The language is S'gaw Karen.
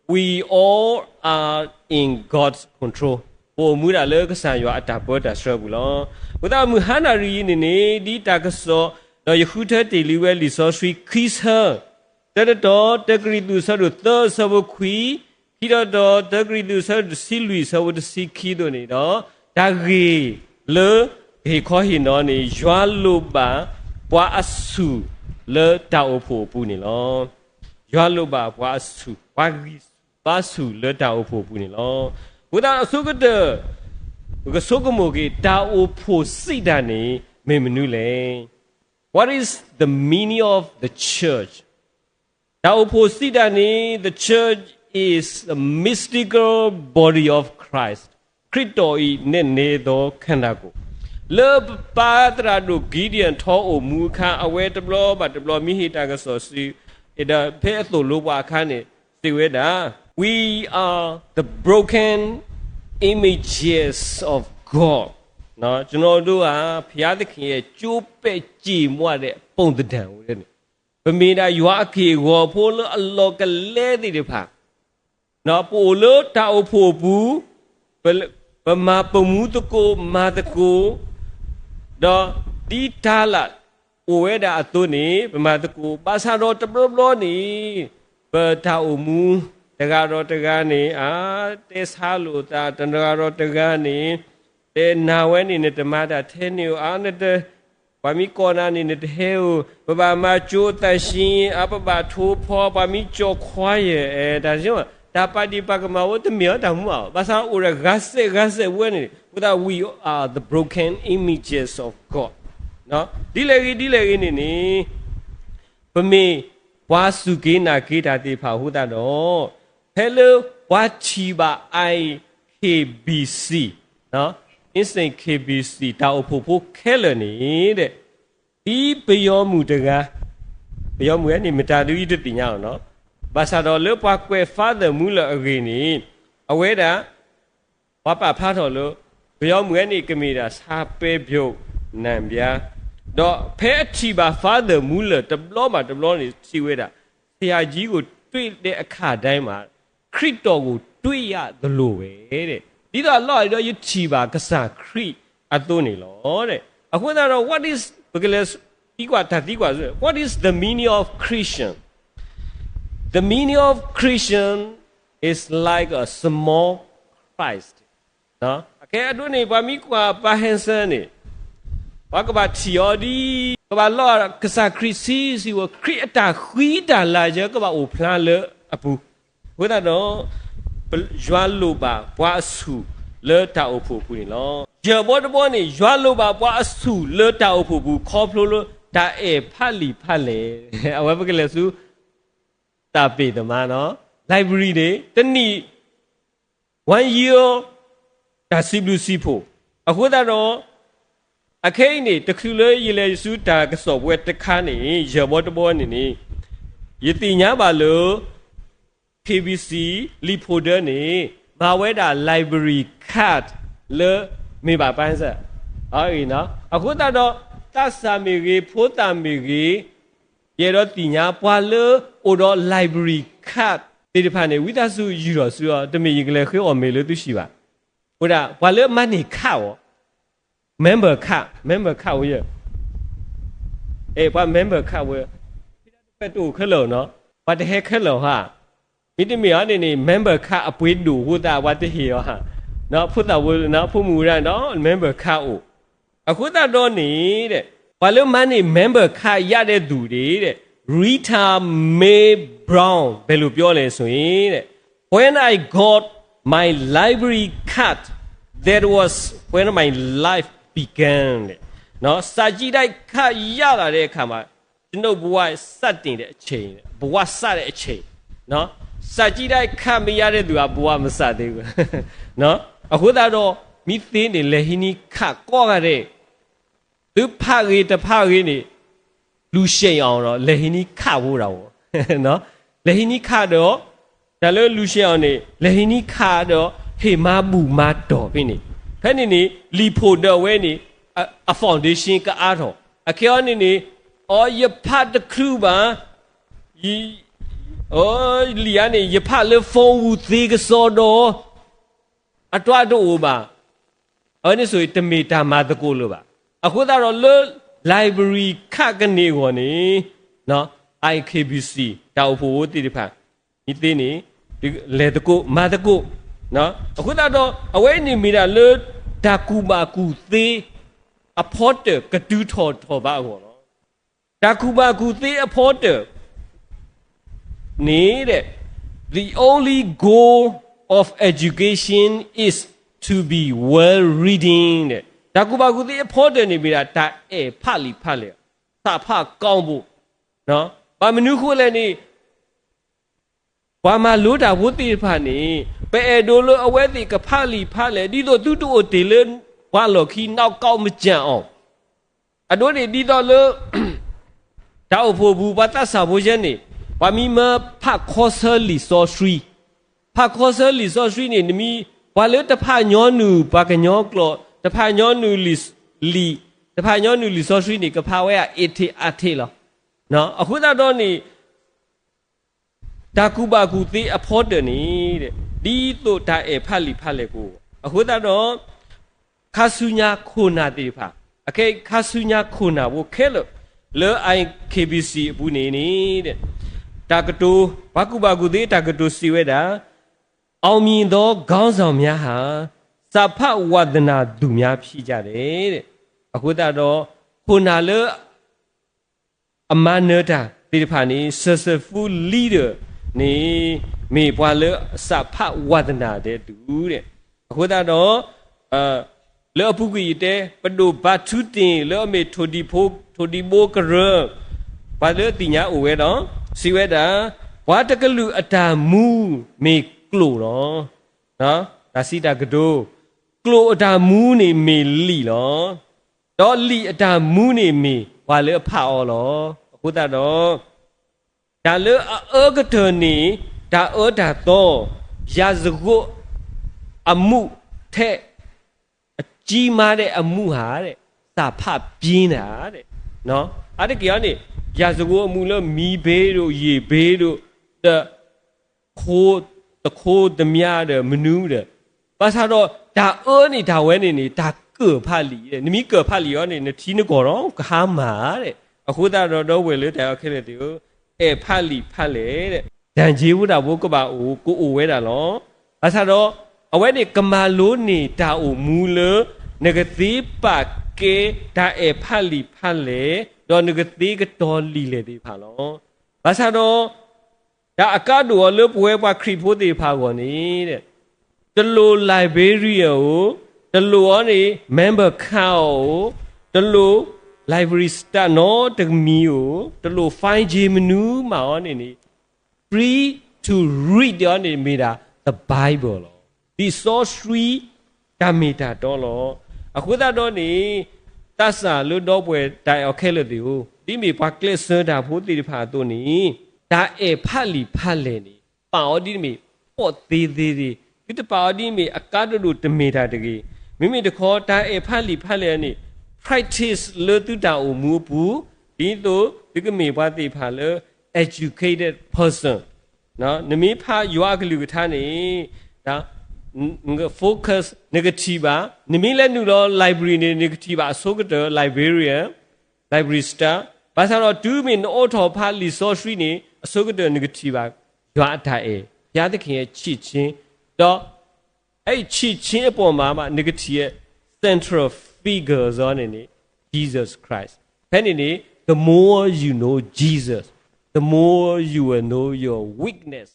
we all are in God's control. ပအိၣ်မူဒၣ်လၢကစၢ်ယွၤအတၢ်ပၢတၢ်ဆှၢပူၤလီၤ. အဃိသတးမုၢ်ဟါနၣ်ရံၣ်အံၤန့ၣ်န့ၣ် ဒ်တၢ်ကစီၣ် ဒီးယဃုထၢတ့ၢ်လံဝဲလံာ်စီဆှံခံဆၢ, တၢတတီၤ တၢကရံၣ်သူးအဆၢဒိၣ်သၢအဆၢဖိခွံ, ခံတီၤတီၤ တၢကရံၣ်သူးအဆၢဒိၣ်တဆံလွံၢ်အဆၢဖိတဆံခံအသိးန့ၣ်ဒီး တၢ်ဂ့ၢ်လၢကဟ့ၣ်ခီဟ့ၣ်နီၤန့ၣ် ယွၤလိၣ်ဘၣ်ပှၤအဆူၣ်လၢတၢ်အိၣ်ဖှိၣ်အပူၤန့ၣ်လီၤ. ယွၤလိၣ်ဘၣ်ပှၤအဆူၣ်, ပှၤဂံၢ်ဆူၣ်ဘါဆူၣ်လၢတၢ်အိၣ်ဖှိၣ်အပူၤန့ၣ်လီၤ. အဃိသတးအဆိကတၢၢ် ပကဆိကမိၣ်က့ၤ တၢ်အိၣ်ဖှိၣ်စံးတၢ်န့ၣ် မ့ၢ်မနုၤလဲၣ်. What is the meaning of the church? တၢ်အိၣ်ဖှိၣ်စံးတၢ်န့ၣ် the church is a mystical body of Christ. ခရံာ်တီၢ်အံၤနဲၣ်နဲသိခန္ဓာကိုယ်, လၢပပၢ်သရၣ်ဒိၣ် Gideon ထီအိၣ်မူအခါ အဝဲတဘျီဘၣ်တဘျီ မ့ၢ်ဟ့ၣ်တၢ်ကစီၣ်စံး, ဒီးဖဲအသိၣ်လိပှၤအခါန့ၣ် စံးဝဲဒၣ် We are the broken images of God. ကျွန်တော်တို့ဟာ ဘုရားသခင်ရဲ့ ကျိုးပဲ့ကြေမွတဲ့ ပုံသဏ္ဍာန် ပမ့ၢ်ဒၣ်ယွၤအက့ၢ်အဂီၤဖိလၢအလီၢ်ကလဲသ့ၣ်တဖၣ်, ပအိၣ်လၢတၢ်အိၣ်ဖှိၣ်အပူၤ, ပ, ပမၤပမူသကိးမၤသကိး, ဒီးဒ်တၢ်လၢအိၣ်ဝဲဒၣ်အသိးန့ၣ် ပမၤသကိး, ဘၣ်ဆၣ်ဒီးတဘျီဘျီန့ၣ် ပတၢ်အိၣ်မူ တဂၤဒီးတဂၤန့ၣ် အါ, တဲဆါလိာ်သး, တဂၤဒီးတဂၤန့ၣ် တဲနၤဝဲန့ၣ် နတမၤတၢ်ထဲန့ၣ်ဧိၤ, အါ, နတ ပှၤမ့ၢ်ကိးနၤန့ၣ် နတဟဲဧိၤ, ပဘၣ်မၤကၠိသးဆံ, အါ, ပဘၣ်ထိဖီ, ပှၤမ့ၢ်ကၠီခွါယဲၢ်, အဲ, တၢ်, တၢ်ပာ်ဒံးပာ်ကမၣ်ဝဲ တမ့ၢ်အီၤတၢ်မူဘၣ်, ဘၣ်ဆၣ်အိၣ်ဒီးဂၤစဲးဂၤစဲးဝဲန့ၣ်, အဃိသတး we are the broken images of God. ဒ်လဲၣ်ဂ့ၤ ဒ်လဲၣ်ဂ့ၤန့ၣ်န့ၣ် ပမ့ၢ်ပှၤစူၢ်က့ၤနာ်က့ၤတၢ်သ့ၣ်တဖၣ်အဃိသတးဒီး ဖဲလၢပှၤထံၣ်ဘၣ် I K B C, Instant K B C တၢ်အိၣ်ဖှိၣ်ဖိခဲလၢာ်န့ၣ်, ဒ်ပယီၤမုၣ်တဂၤ, ပယီၤမုၣ်ဝဲန့ၣ် မတၤဒုးအံၤတသ့ၣ်ညါအီၤနီၤ, ဘၣ်ဆၣ်ဒီးလၢပှၤကွဲး Father Muller အဂ့ၢ်န့ၣ်, အဝဲဒၣ် ပှၤပာ်ဖျါထီၣ်လၢ ပယီၤမုၣ်ဝဲန့ၣ် ကမ့ၢ်ဒၣ် ဆၣ်ပဲပျိးနၣ်ဘျါ, ဒီးဖဲအထံၣ်ဘၣ် Father Muller တဘျီဘၣ်တဘျီန့ၣ် စံးဝဲဒၣ် ဆရာကြီးကိုတွေ့တဲ့အခါတိုင်းမှာ ခရစ်တော်ကိုတွေ့ရသလိုပဲတဲ့, ဒ်သိးအလီၢ်အံၤဒီးယထံၣ်ဘၣ်ကစၢ်ခရံာ်အသိးန့ၣ်လီၤ. အဃိသတးဒီး what is, ပကလဲၤသံကွၢ် တၢ်သံကွၢ်, what is the meaning of Christian? The meaning of Christian is like a small Christ. အခဲအံၤန့ၣ် ပှၤမ့ၢ်ကွၢ်ပၢ် Hanson န့ၣ်, ပှၤကဘၣ်ထံၣ်အီၤဒ် ကဘၣ်လီၤကစၢ်ခရံာ်ဆံးဆံးဝဲ ခရံာ်အတၢ်ဃံတၢ်လၤယဲ ကဘၣ်အိၣ်ဖျါလၢအပူၤ, အဃိသတးဒီး ယွၤလိၣ်ဘၣ်ပှၤအဆူၣ်လၢတၢ်အိၣ်ဖှိၣ်အပူၤန့ၣ်လီၤ. ယဲၢ်ဘီတဘီန့ၣ် ယွၤလိၣ်ဘၣ်ပှၤအဆူၣ်လၢတၢ်အိၣ်ဖှိၣ်ပူၤ ခီဖျိလၢတၢ်အဲၣ်ဖးလံာ်ဖးလဲၢ်, အဝဲပကလဲၤဆူ တၢ်ပ့ၢ်သမါနီၤ, library န့ၣ် တနံၣ် one year တၢ်စံးဘျုးစံးဖှိၣ်, အဃိသတးဒီး အခဲအံၤန့ၣ် တချုးလၢယလဲၤဆူတၢ်ကစီၣ်ပဝဲတခါန့ၣ် ယဲၢ်ဘီတဘီန့ၣ်န့ၣ် ယသ့ၣ်ညါဘၣ်လၢ K B C လံာ်ဖိဒၢန့ၣ် မၤဝဲဒၣ် library card လၢ မ့ၢ်ဘၣ်ပၢ်စၢ်, အဃိသတးဒီး သးစၢ်မ့ၢ်ဂ့ၤ ဖိသၣ်မ့ၢ်ဂ့ၤ ယအဲၣ်ဒိးသ့ၣ်ညါ ပှၤလၢအိၣ်ဒီး library card သ့ၣ်တဖၣ်န့ၣ် ဝံသးစူၤယူၢ်ထီၣ်ဆူအီၤ, တမ့ၢ်ယကလဲၤဃ့အီၣ်မ့ၤလၢသုဆံးဘၣ်. အိၣ်ဒၣ် ပှၤလၢ money card အီၤ, member card, member card ဝဲ, အဲ ပှၤ member card ဝဲ, ဖဲတအိၣ်ခဲလၢာ်နီၤ, ပှၤတဟဲခဲလၢာ်ဟါ, မ့တမ့ၢ်အီၤန့ၣ်န့ၣ် member card အပှ့ၤဒိၣ်အဃိသတး ပှၤတဟ့ၣ်အီၤ, ဖိသၣ်ဝဲ ဖိမုၣ်ဝဲဒၣ်ဒီး member card အိၣ် အဃိသတးဒီးန့ၣ် ပှၤလၢ money member card ရတဲ့သူတွေတဲ့, Rita Mae Brown ဘယ်လိုပြောလဲဆိုရင်တဲ့, When I got my library card, that was when my life began တဲ့, နော်, စာကြည့်တိုက်ခတ်ရလာတဲ့အခါမှာ ကျွန်ုပ်ဘဝစတင်တဲ့အချိန်, ဘဝစတဲ့အချိန်, နော်, စာကြည့်တိုက်ခတ်မရတဲ့သူက ဘဝမစသေးဘူး, နော်, အဃိသတးဒီး မ့ၢ်သ့န့ၣ် လဲၤဟံးန့ၢ် card ကိးဂၤဒဲး သုဖးဂ့ၤတဖးဂ့ၤန့ၣ် လူရှယ်အောင်ဒီး လဲၤဟံးန့ၢ် card ဖိတၢ်ဝဲ, လဲၤဟံးန့ၢ် card ဒီး တၢ်လၢလူရှယ်အောင်န့ၣ် လဲၤဟံးန့ၢ် card ဒီး ဟ့ၣ်မၤဘူၣ်မၤတီၢ်ဖဲန့ၣ်, ဖဲန့ၣ်န့ၣ် လံာ်ဖိဒၢဝဲန့ၣ် အ foundation ကအါထီၣ်, အခဲအံၤန့ၣ်န့ၣ် အီ ယဖးတချုးဘၣ်, ယ လံာ်ဧါန့ၣ် ယဖးလၢ phone ပူၤသ့ကစီဒီ အတၢ်တအိၣ်ဘၣ်. အဝဲန့ၣ်ဆိ တမ့ၢ်တၢ်မၤသကိးလၢၤဘၣ်. အဃိသတးဒီးလၢ library ခးကန့ၢ်အဂီၢ်န့ၣ် I K B C တၢ်အိၣ်ဖှိၣ်ဖိသ့ၣ်တဖၣ် မ့ၢ်သ့န့ၣ် လဲၤသကိး မၤသကိး. အဃိသတးဒီး အဝဲန့ၣ်မ့ၢ်ဒၣ်လၢ တၢ်ကူၣ်ဘၣ်ကူၣ်သ့ အဖီတၢၣ်ကတုၤထီၣ်ထီၣ်ဘၣ်အဂီၢ်လီၤ. တၢ်ကူၣ်ဘၣ်ကူၣ်သ့အဖီတၢၣ် န့ၣ် the only goal of education is to be well reading တၢ်ကူၣ်ဘၣ်ကူၣ်သ့အဖီတၢၣ်န့ၣ်မ့ၢ်ဒၣ် တၢ်အဲၣ်ဖးလံာ်ဖးလဲၢ်, စာဖတ်ကောင်းဖို့. ဘၣ်မနုၤဃိလဲၣ်န့ၣ် ပှၤမၤလိတၢ်ဖိသ့ၣ်တဖၣ်န့ၣ် ပအဲၣ်ဒိးလၢအဝဲသ့ၣ်ကဖးလံာ်ဖးလဲၢ် ဒ်သိးသုတအိၣ်တ့ၢ်လၢပှၤလီၢ်ခံ နောက်ကောက်မကျန်အောင်. အဒိန့ၣ်ဒ်သိးလၢ တၢ်အိၣ်ဖှိၣ်ပူၤ ပှၤသးစၢ်ဖိယဲန့ၣ် ပှၤမံမၢဖးခီဆၢလံာ်စီဆှံ, ဖးခီဆၢလံာ်စီဆှံန့ၣ် နမံ ပှၤလၢတဖးညီနုၢ်ပှၤကညီကျိာ် တဖးညီနုၢ်လံာ်, လံာ်, တဖးညီနုၢ်လံာ်စီဆှံန့ၣ် ကဖးဝဲအ အ့ထ့အါထ့လီၤ. အဃိသတးဒီးန့ၣ် တၢ်ကူၣ်ဘၣ်ကူၣ်သ့အဖီတၢၣ်န့ၣ် ဒ်သိးတၢ်အဲၣ်ဖးလံာ်ဖးလဲၢ်ကအိၣ်. အဃိသတးဒီး ခါဆူညါခိၣ်နၢ်သ့ၣ်တဖၣ်, အခဲအံၤခါဆူညါခိၣ်နၢ်ဖိခဲလၢာ် လၢ I K B C အပူၤန့ၣ်န့ၣ် တၢ်ကတိၤ ပှၤကူၣ်ဘၣ်ကူၣ်သ့တၢ်ကတိၤစံးဝဲဒၣ် အောင်မြင်သောခေါင်းဆောင်များဟာ စာဖတ်ဝါသနာသူများဖြစ်ကြတယ်. အဃိသတးဒီး ခိၣ်နၢ်လၢ အမၤနၢၤတၢ်သ့ၣ်တဖၣ်န့ၣ် successful leader န့ၣ် မ့ၢ်ပှၤလၢ စာဖတ်ဝါသနာ ဒဲးသူ အဃိသတးဒီး လၢအပူၤကွံာ်ယတဲ ပဒိၣ်ဘါထူးတင် လၢအမ့ၢ်ထိၣ်ဒံၣ်ဖိ ထိၣ်ဒံၣ်ဘိကရၢ ပှၤလၢအသ့ၣ်ညါအိၣ်ဝဲဒီး စံးဝဲဒၣ် ပှၤတကလုာ်အတၢ်မူမ့ၢ်ကျိာ်လီၤ. တၢ်စံးတၢ်ကတိၤ, ကျိာ်အတၢ်မူန့ၣ်မ့ၢ်လံာ်လီၤ. ဒီးလံာ်အတၢ်မူန့ၣ်မ့ၢ်ပှၤလၢအဖးအီၤလီၤ. အဃိသတးဒီး တၢ်လၢအအၢကတၢၢ်န့ၣ် တၢ်အၢတၢ်သီ, ရာဇဝတ်အမှုထဲ ကြီးမားတဲ့အမှုဟာတဲ့ စာဖတ်ပြင်းတာတဲ့. အါတက့ၢ်အံၤန့ၣ် ရာဇဝတ်အမှုလၢ မီး ဘ့ဒိၣ်ယ့ၣ်ဘ့ဒိၣ်ဒီး ခိ, တခိတမံၤဒီးမနုၤဒီး ဘၣ်ဆၣ်ဒီးတၢ်အၢန့ၣ်တၢ်ဝဲန့ၣ်န့ၣ် တၢ်ကၢၣ်ဖးလံာ်, နမ့ၢ်ကၢၣ်ဖးလံာ်အံၤန့ၣ် နထံနကီၢ်ဒီးကဟါမၢ်ဧါ. အဃိသတးဒီး ဒီပုၢ်ဝဲၢ်လၢတၢ်အဲၣ်ခဲလၢာ်သ့ၣ်ဧၢ, အဲၣ်ဖးလံာ်ဖးလဲၢ်, တၢ်က့ၤဖိတၢ်ဖိကဘၣ်အိၣ် ကအိၣ်ဝဲဒၣ်လီၤ. ဘၣ်ဆၣ်ဒီး အဝဲန့ၣ်ကမၤလိန့ၢ်တၢ်အိၣ်မူလၢ နကသ့ပာ်ကဲတၢ်အဲၣ်ဖးလံာ်ဖးလဲၢ်, ဒီးနကသ့ကတီၤလံာ်လဲၢ်သ့ၣ်တဖၣ်လီၤ. ဘၣ်ဆၣ်ဒီး တၢ်အကါဒိၣ်အီၤလၢပဝဲပှၤခရံာ်ဖိသ့ၣ်တဖၣ်အဂီၢ်န့ၣ် တလိၣ် librarian ဧိၤ, တလိၣ်အီၤန့ၣ် member card ဧိၤ, တလိၣ် library staff နီတမံၤဧိၤ, တလိၣ် fine က့ၤမနုၤမးအီၤန့ၣ်န့ၣ် free to read အီၤန့ၣ်မ့ၢ်ဒၣ် the Bible လီၤ. လံာ်စီဆှံတၢ်မ့ၢ်တၢ်တီလီၤ. အဃိသတးဒီးန့ၣ် သးစၢ်လၢဒီပုၢ်ဝဲၢ်တၢ်အဲၣ်အီၤခဲလၢာ်သ့ၣ်ဧၢ, ဒ်မ့ၢ်ပှၤကျဲးစၢးတၢ်ဖိသ့ၣ်တဖၣ်အသိးန့ၣ် တၢ်အဲၣ်ဖးလံာ်ဖးလဲၢ်န့ၣ် ပာ်အီၤဒ်မ့ၢ် ပေါ့သေးသေး, သုတပာ်အီၤဒ်မ့ၢ်အကါဒိၣ်ဒိၣ်တမ့ၢ်တၢ်တဂ့ၤ. မ့မ့ၢ်တခီ တၢ်အဲၣ်ဖးလံာ်ဖးလဲၢ်န့ၣ် practice လၢသုတၢ်အိၣ်မူအပူၤ, ဒ်သိးသုကမ့ၢ်ပှၤသ့ၣ်တဖၣ်လၢ educated person နမ့ၢ်ဖးယွၤအကလုၢ်ကထါန့ၣ် focus နကထံၣ်ဘၣ်, နမ့ၢ်လဲၤနုာ်လီၤ library န့ၣ် နကထံၣ်ဘၣ်အဆိကတၢၢ် librarian, library staff, ဘၣ်ဆၣ်ဒီးတုၤမ့ၢ်နအိးထီၣ်ဖးလံာ်စီဆှံန့ၣ် အဆိကတၢၢ်နကထံၣ်ဘၣ် ယွၤအတၢ်အဲၣ်, ဘုရားသခင်ရဲ့ချစ်ခြင်း, ဒီး အဲဒီချစ်ခြင်းအပေါ်မှာမှ နကထံၣ် central figure အီၤန့ၣ်န့ၣ် Jesus Christ. ဖဲန့ၣ်န့ၣ် the more you know Jesus, the more you will know your weakness.